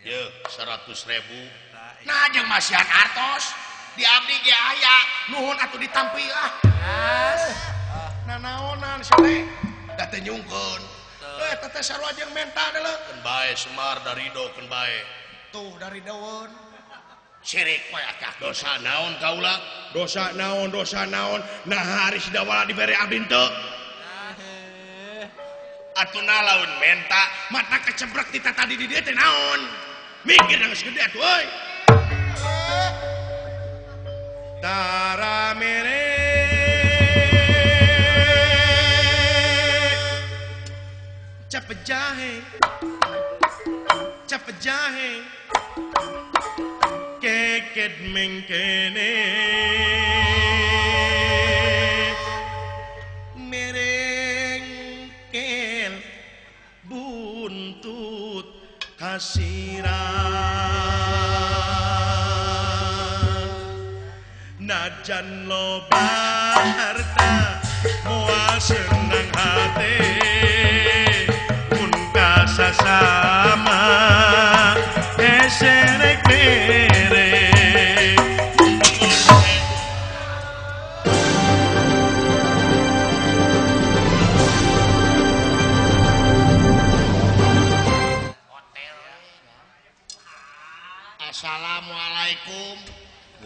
Ye 100.000. Nah jeung masihan artos di abdi ge aya nuhun atuh ditampi ah. Nanaonan sia teh da teu nyungkeun. Eh teteh sarua jeung menta deuleu. Keun bae Semar darido keun bae. Tuh dari daun. Sirik we akah dosa naon kaula? Dosa naon dosa naon? Nah hari si Dawala dibere abdi teu. Atuh nalaun menta mata kecebrek ti tadi di dieu teh naon? Mikir geus gede atuh euy. Tara mere cap jahe cap jahe keket mengkene merengkel buntut kasiran najan loba harta moal senang hati mun kasasama eserek mere. Assalamualaikum.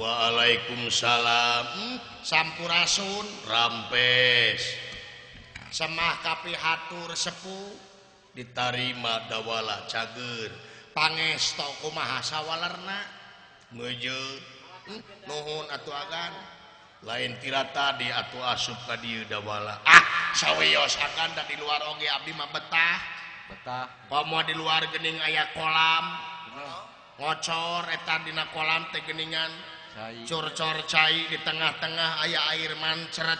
Waalaikumsalam. Sampurasun. Rampes. Semah kapihatur sepuh ditarima Dawala cager. Pangesto kumaha sawalerna? Meujeut. Nuhun atuh agan. Lain tira tadi atuh asup ka dieu Dawala. Ah, sawios agan da di luar oge abdi mah betah. Betah. Komo di luar geuning aya kolam. Ngocor eta dina kolam teh geuningan curcor cai di tengah-tengah aya air mancret.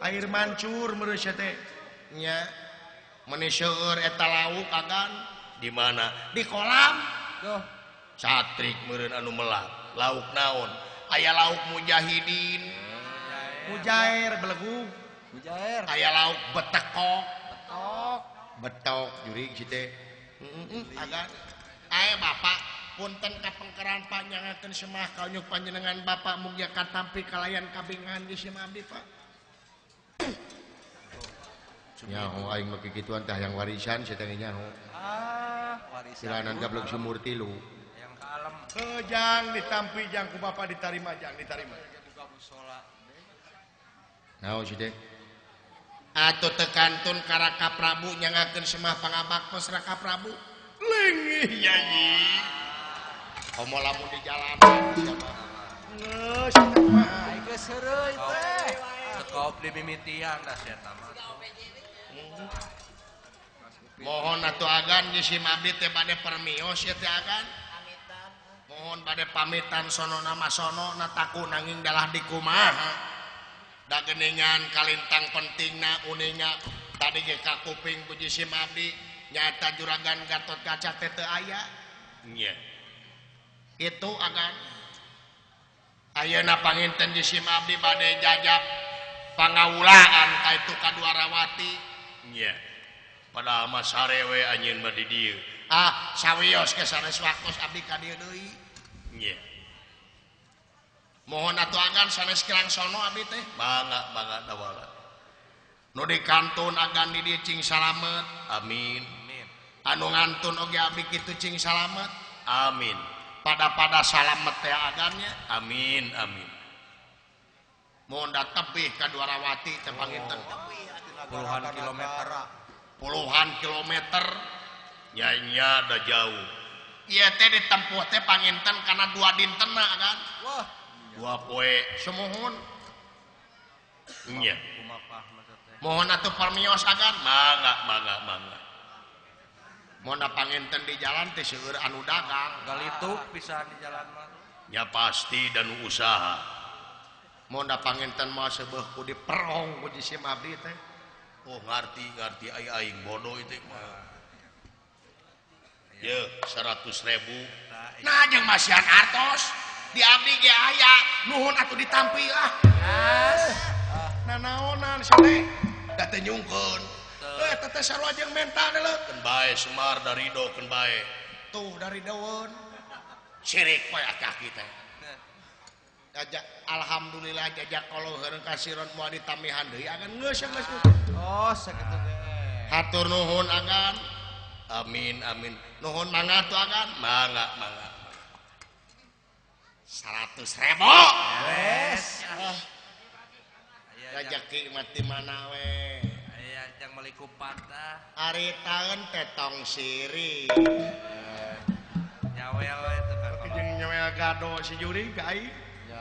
Air mancur meureun sia teh nya. Meuni seueur eta lauk agan di mana? Di kolam. Duh, satrik meureun anu melak. Lauk naon? Aya lauk mujahidin. Mujair belegug. Mujair. Aya lauk betekok. Betok. Betok jurig si teh. Heeh, agan. Ae bapak punten kapengkeran panjangakeun semah kaunyuk panjenengan bapak mugia katampi kalayan kabingahan di simah abdi pak. Nyaho aing mah kikituan teh hayang warisan sia teh nyaho. Ah, warisan. Silanan gablek sumur tilu. Hayang ka alam. Heuh jang ditampi jang ku bapak ditarima jang ditarima. Naon si teh? Atuh teu kantun ka Raka Prabu nyangakeun semah pangabaktos Raka Prabu. Lengih nyanyi. Komo lamun di jalanan siapa? Geus eta mah. Geus heureuy teh. Sekop di mimitian da sia mah. Mohon atuh agan di sim abdi teh bade permios ya teh agan. Mohon bade pamitan sono nama sono na taku nanging dalah di kumaha. Da geuningan kalintang pentingna uninga tadi ge ka kuping ku jisim abdi. Nyata juragan Gatot Kaca teh teu aya. Nya. Kitu agan. Ayeuna panginten jisim abdi bade jajab pangawulaan ka itu ka Dwarawati. Nya. Padahal mah sarewe anjeun mah di dieu. Ah, sawios ke sanes waktos abdi ka dieu deui. Nya. Mohon atuh agan sanes kirang sono abdi teh. Mangga mangga Dawala. Nu dikantun agan di dieu cing salamet. Amin. Anu ngantun oge abdi kitu cing salamet. Amin. Pada-pada salamet teh agannya. Amin amin. Mohon datebih ka Dwarawati teh panginten. Puluhan kilometer. Puluhan kilometer. Nya-nya da jauh. Ieu teh ditempuh teh panginten kana 2 dintenna agan. Wah, 2 poe sumuhun. Nya. Mohon atuh permios agan. Mangga mangga mangga. Mohon panginten di jalan teh seueur anu dagang. Galituk pisan di jalan mah. Ya pasti dan usaha. Mohon panginten mah seubeuh ku diperong ku jisim abdi teh. Oh ngarti ngarti ai aing bodoh itu mah. Ye 100.000. Nah jeung masihan artos di abdi ge aya nuhun atuh ditampi ah. Nanaonan sia teh da teu nyungkeun. Eh teteh sarua jeung menta deuleu. Keun bae Semar darido keun bae. Tuh dari daun. Sirik poe kaki teh. Jajak alhamdulillah jajak kalau heureun kasiron moal ditamihan deui agan geus geus. Oh, sakitu ge. Hatur nuhun agan. Amin amin. Nuhun mangga tuh agan. Mangga mangga. 100.000. Beres. Rejeki mah ti mana we. Aya jang meuli kupat tah. Ari taeun teh tong sirik. Nyawel we teh ka kolot. Jeung nyawel gado si jurig ka aing.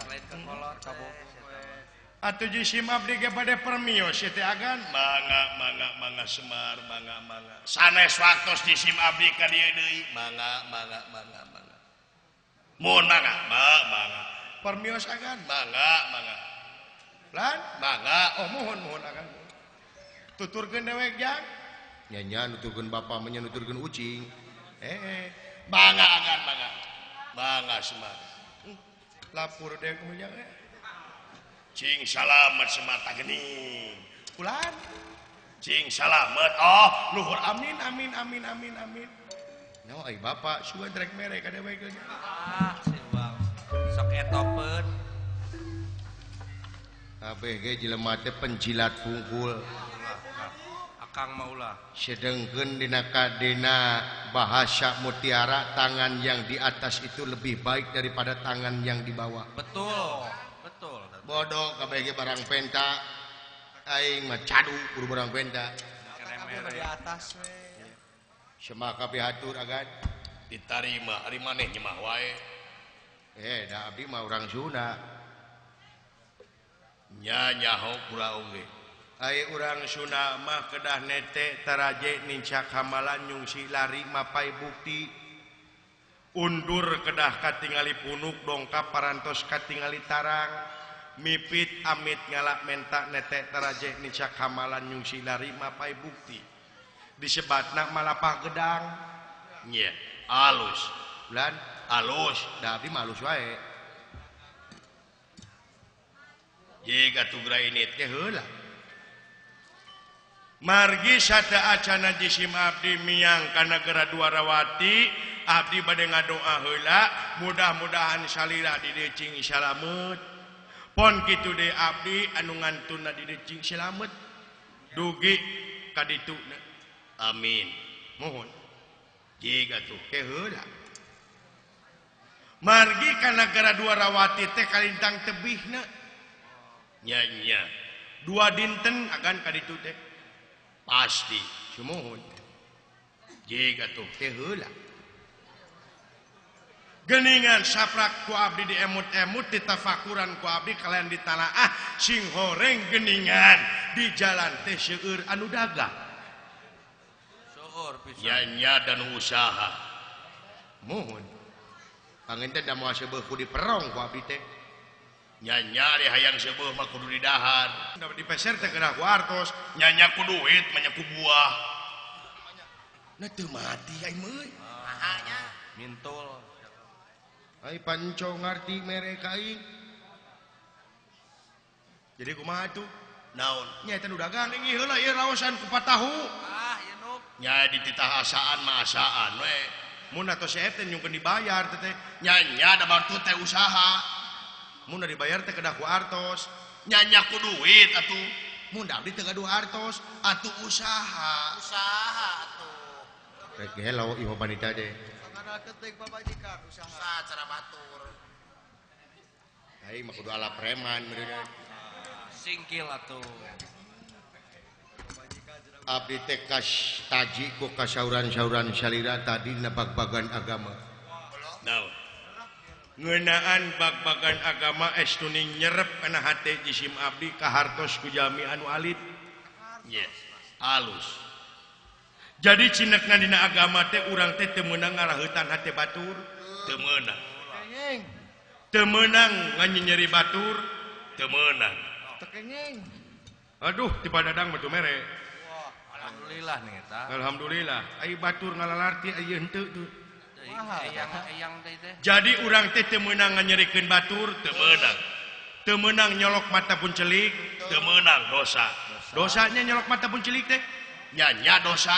Lain ka kolot kabogong. Atuh jisim abdi ge bade permios ieu teh agan. Mangga mangga mangga Semar mangga mangga. Sanes waktos jisim abdi ka dieu deui. Mangga mangga mangga mangga. Mun mangga mangga. Permios agan mangga mangga. Lan mangga oh mohon mohon agan. Tuturkeun dewek jang. Nya nya nuturkeun bapa mah nya nuturkeun ucing. Mangga agan mangga. Mangga Semar. Lapor dewek mah jang. Cing salamet Semar geuning. Ulan. Cing salamet. Oh, luhur amin amin amin amin amin. Nyawa ai bapak sugan rek mere ka dewek ge. Ah, si Bang. Sok etopeun. Kabeh ge jelema teh penjilat hungkul. Akang mah ulah. Sedengkeun dina kadena bahasa mutiara tangan yang di atas itu lebih baik daripada tangan yang di bawah. Betul. Betul. Bodoh kabeh ge barang penta. Aing mah cadu kudu barang penta. Di atas we. Semaka pihatur agan ditarima ari maneh nyemah wae. Da abdi mah urang Sunda. Nya nyaho kula oge. Ai urang Sunda mah kedah nete taraje nincak hamalan nyungsi lari mapai bukti. Undur kedah katingali punuk dongkap parantos katingali tarang. Mipit amit ngalak menta nete taraje nincak hamalan nyungsi lari mapai bukti. Disebatna malapah gedang. Nya alus. Lan alus, da abdi mah alus wae. Jiga tugra ini teh heula. Margi sada acana jisim abdi miang ka nagara Dwarawati, abdi bade ngadoa heula, mudah-mudahan salira di dieu cing salamet. Pon kitu deui abdi anu ngantunna di dieu cing salamet. Dugi ka dituna. Amin. Mohon. Jiga tuh teh heula. Margi ka nagara Dwarawati teh kalintang tebihna. Nya nya. Dua dinten agan ka ditu teh. Pasti sumuhun. Jiga tuh teh heula. Geningan saprak ku abdi diemut-emut ditafakuran ku abdi kalian ditalaah sing horeng geningan di jalan teh seueur anu dagang. Seueur pisan. Nya nya dan usaha. Mohon. Panginten da moal seubeuh ku diperong ku abdi teh. Nya nya di hayang seubeuh mah kudu didahar. Da dipeser teh kedah ku artos, nya nya ku duit mah nya ku buah. Na teu mati ai meuy. Mahanya mintul. Ai panco ngarti mere ka aing. Jadi kumaha atuh? Naon? Nya eta nu dagang inggih heula ieu raosan ku patahu. Ah, ieu nuk. Nya dititah asaan mah asaan we. Mun atuh seep teh nyungkeun dibayar teh teh. Nya nya da batu teh usaha. Mun da dibayar teh kedah ku artos. Nya nya ku duit atuh. Mun da abdi teu gaduh artos, atuh usaha. Usaha atuh. Rek gelo ieu panita teh. Ngandalkeun teuing pamajikan usaha. Usaha cara batur. Aing mah kudu ala preman meureun. Singkil atuh. Abdi teh kas taji ku kasauran-sauran salira tadi na bag-bagan agama. Naon? Ngeunaan bag-bagan agama estuning nyerep kana hate jisim abdi kahartos ku jalmi anu alit. Yes, alus. Jadi cinekna dina agama teh urang teh teu meunang ngaraheutan hate batur, teu meunang. Teu meunang nganyenyeri batur, teu meunang. Teu kenging. Aduh, ti padadang mah teu mere. Alhamdulillah nih eta. Alhamdulillah. Ai batur ngalalarti ieu henteu tuh. Eyang teh teh. Jadi urang teh teu meunang nganyerikeun batur, teu meunang. Teu meunang nyolok mata pun celik, teu meunang dosa. Dosanya nyolok mata pun celik teh. Nya nya dosa.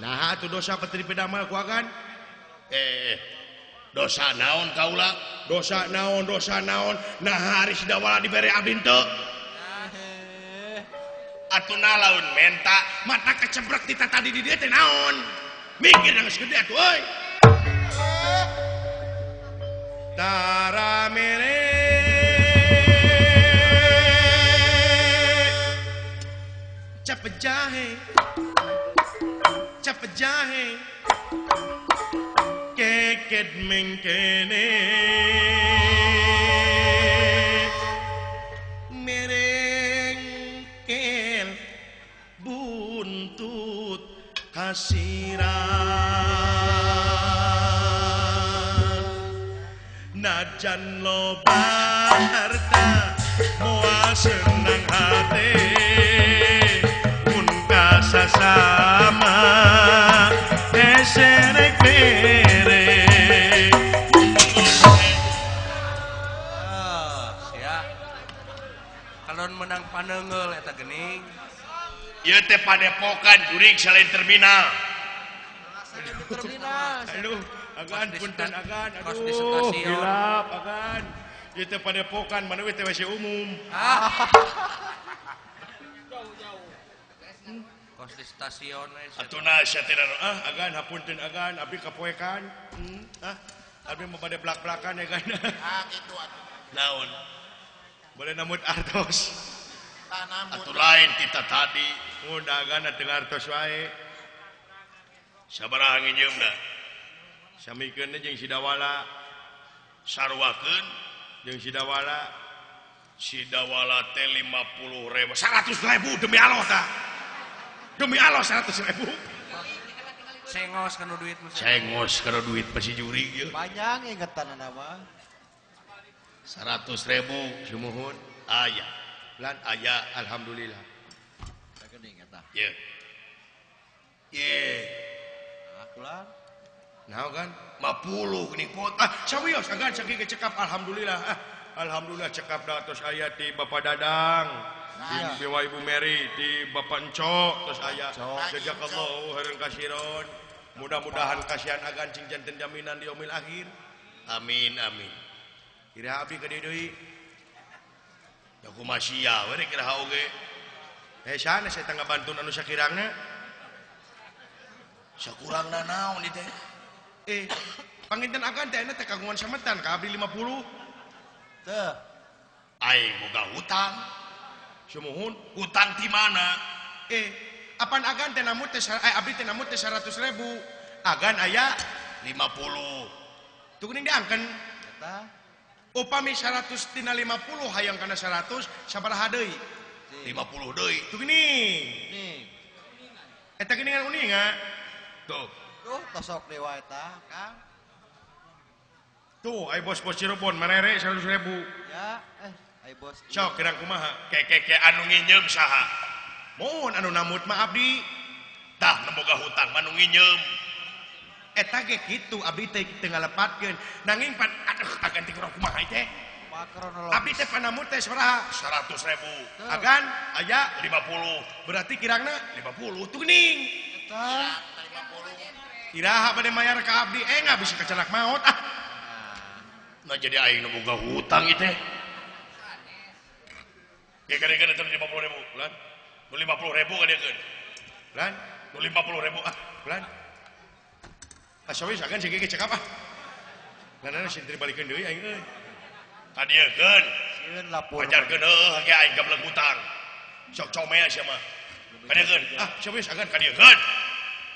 Nah atuh dosa petri pedamal ku agan. Dosa naon kaula? Dosa naon, dosa naon. Nah hari Sidawala dibere abdi teu. Atuh laun menta mata kecebrek ti tadi di dieu teh naon? Mikir geus gede atuh euy. Tara mere cap jahe keket mengkene merengkel buntut kasiran najan loba harta moal senang hati mun kasasama eserek bere. Sia kalon menang panengeul eta geuning. Ieu teh padepokan jurig selain terminal. Terminal. Aduh, agan punten agan, aduh, hilap agan. Ieu teh padepokan mana we teh WC umum. Jauh-jauh. Kos di stasiun we. Atuh na sia teh ah agan hapunten agan abdi kapoekan. Ah, abdi mah bade blak-blakan ya kan. Ah kitu atuh. Naon? Boleh namut artos. Atuh lain kita tadi mun agan teu ngartos wae. Sabaraha nginjeumna? Samikeun jeung Sidawala. Sarwakeun jeung Sidawala. Sidawala teh 50.000. 100.000 demi Allah tah. Demi Allah 100.000. Sengos kana duit mah. Sengos kana duit pasti jurig ieu. Panjang ingetanna mah. 100.000 sumuhun aya. Lan aya alhamdulillah. Sagening eta. Ye. Ye. Akulan. Naon kan? 50 geuning pot. Ah, sawios agan sakieu cekap alhamdulillah. Ah, alhamdulillah cekap da tos aya ti Bapak Dadang, di Dewa Ibu Mary, di Bapak Enco tos aya. Jazakallahu khairan kasiron. Mudah-mudahan kasihan agan cing janten jaminan di yaumil akhir. Amin amin. Kira abdi ka dieu deui. Da kumaha sia we kira oge. Eh sanes eta ngabantun anu sakirangna. Sakurangna naon ieu teh? Panginten agan teh ayeuna teh kagungan sametan ka abdi 50. Teu. Aing boga hutang. Sumuhun, hutang ti mana? Apan agan teh namut teh abdi teh namut teh 100.000. Agan aya 50. Tuh geuning diangkeun. Eta upami 100 tina 50 hayang kana 100 sabaraha deui? 50 deui. Tuh geuning. Nih. Eta geuningan uninga. Tuh. Tuh tosok dewa eta, Kang. Tuh, ai bos-bos Cirebon marere 100.000. Ya, ai bos. Sok kirang kumaha? Keke anu nginjeum saha? Mun anu namut mah abdi. Tah nu boga hutang mah nu nginjeum. Eta ge kitu abdi teh teu ngalepatkeun. Nanging pan aduh agan teh kurang kumaha teh? Abdi teh panamut teh sabaraha? 100.000. Agan aya 50. Berarti kirangna 50. Tuh geuning. Eta 50. Iraha bade mayar ka abdi nggak bisa kacelak maot ah. Nah jadi aing nu boga hutang ieu teh. Ge kadiekeun eta 50.000, lan. Nu 50.000 kadiekeun. Lan, nu 50.000 ah, lan. Asawi sagan sih ge cekap ah. Lanana sintri balikeun deui aing euy. Kadiekeun. Sieun lapor. Pajarkeun heuh ge aing gablek hutang. Sok comel sia mah. Kadiekeun. Ah, sawi sagan kadiekeun.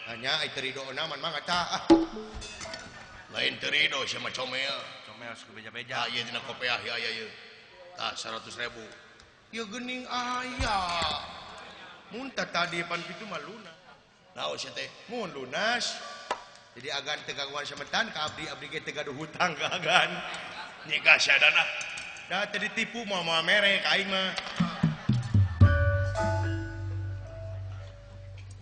Hanya ai teu ridoona man mah eta ah. Lain teu rido sia mah comel. Comel sok beja-beja. Ah ieu dina kopeah ieu aya ieu. Tah 100.000. Ieu geuning aya. Mun tah tadi pan kitu mah lunas. Naon sia teh? Mun lunas. Jadi agan teu kagungan sametan ka abdi, abdi ge teu gaduh hutang ka agan. Nikah sia dana. Da teu ditipu moal-moal mere ka aing mah.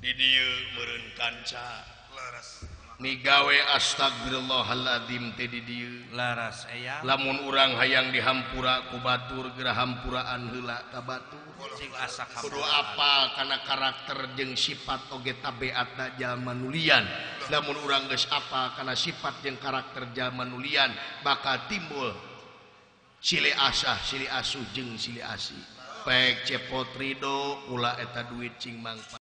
Di dieu meureun kanca. Leres. Migawe astagfirullahaladzim teh di dieu. Laras aya. Lamun urang hayang dihampura ku batur geura hampuraan heula ka batur. Sing asak kudu apal kana karakter jeung sifat oge tabiatna jalma nulian. Lamun urang geus apal kana sifat jeung karakter jalma nu lian bakal timbul silih asah, silih asuh jeung silih asih. Pek cepot ridho kula eta duit cing mangpa.